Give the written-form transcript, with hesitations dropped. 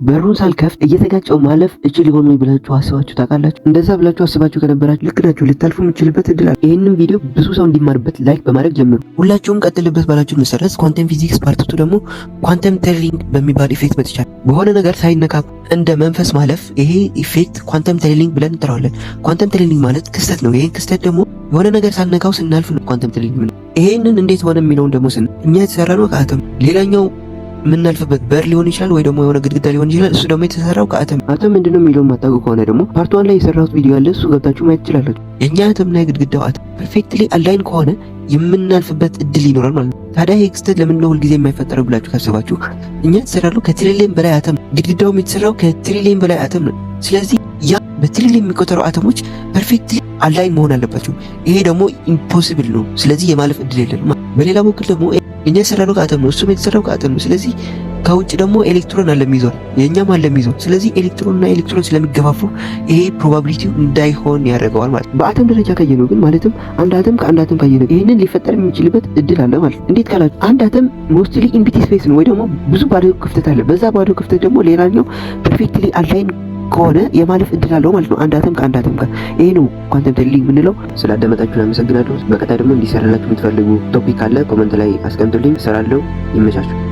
በሩን ሳልከፍት እየተጋጨው ማለፍ እችል ይሆን ወይ ብላችሁ አስባችሁ ታውቃላችሁ? እንደዛ ብላችሁ አስባችሁ ከነበራችሁ ልክ ናችሁ። ልታልፉ የምችልበት እድል አለ። ይህንን ቪዲዮ ብዙ ሰው እንዲማርበት like በማድረግ ጀምሩ። ሁላችሁም ቀጥልበት ባላችሁ መሰረት quantum physics part 2 ደግሞ quantum tunneling በሚባል effect መጥቻለሁ። በሆነ ነገር ሳይነካኩ እንደ መንፈስ ማለፍ፣ ይሄ effect quantum tunneling ብለን እንጠራዋለን። Quantum tunneling ማለት ክስተት ነው። ይሄን ክስተት ደግሞ የሆነ ነገር ሳንነካው ስናልፍ ነው quantum tunneling። ይሄንን እንዴት ሆነ የሚለውን ደግሞ እኛ የተሰራነው ከአተም፣ ሌላኛው የምናልፍበት በር ሊሆን ይችላል ወይ ደግሞ የሆነ ግድግዳ ሊሆን ይችላል። እሱ ደግሞ የተሰራው ከአተም። አተም ምንድነው የሚለውን ማታውቁ ከሆነ ደግሞ part 1 ላይ የሰራሁት ቪዲዮ አለ። እሱ ገብታችሁ ማየት ትችላላችሁ። የእኛ አተምና የግድግዳው አተም perfectly align ከሆነ የምናልፍበት እድል ይኖራል ማለት ነው። ታዲያ ይህ ክስተት ለምንድነው ሁልጊዜ የማይፈጠረው ብላችሁ ካሰባችሁ እኛ የተሰራነው ከትሪሊየን በላይ አተም፣ ግድግዳውም የተሰራው ከትሪሊየን በላይ አተም ነው። ስለዚህ ያ በትሪሊየን የሚቆጠሩ አተሞች perfectly align መሆን አለባቸው። ይሄ ደግሞ impossible ነው። ስለዚህ የማለፍ እድል የለንም። በሌላ በኩል ደግሞ እኛ የሰራነው ከአተም ነው፣ እሱም የተሰራው ከአተም ነው። ስለዚህ ከውጭ ደግሞ ኤሌክትሮን አለ የሚይዘው፣ የእኛም አለ የሚይዘው። ስለዚህ ኤሌክትሮንና ኤሌክትሮን ስለሚገፋፉ ይሄ probability ው እንዳይሆን ያደርገዋል ማለት ነው። በአተም ደረጃ ካየነው ግን፣ ማለትም አንድ አተም ከአንድ አተም ካየነው፣ ይህንን ሊፈጠር የሚችልበት እድል አለ ማለት ነው። እንዴት ካላችሁ አንድ አተም mostly empty space ነው ወይ ደግሞ ብዙ ባዶ ክፍተት አለ። በዛ ባዶ ክፍተት ደግሞ ሌላኛው perfectly align ከሆነ የማለፍ እድል አለው ማለት ነው። አንድ አተም ከአንድ አተም ጋር። ይሄ ነው quantum tunneling የምንለው። ስላዳመጣችሁን አመሰግናለሁ። በቀጣይ ደግሞ እንዲሰራላችሁ የምትፈልጉ topic ካለ comment ላይ አስቀምጡልኝ፣ እሰራለሁ። ይመቻችሁ።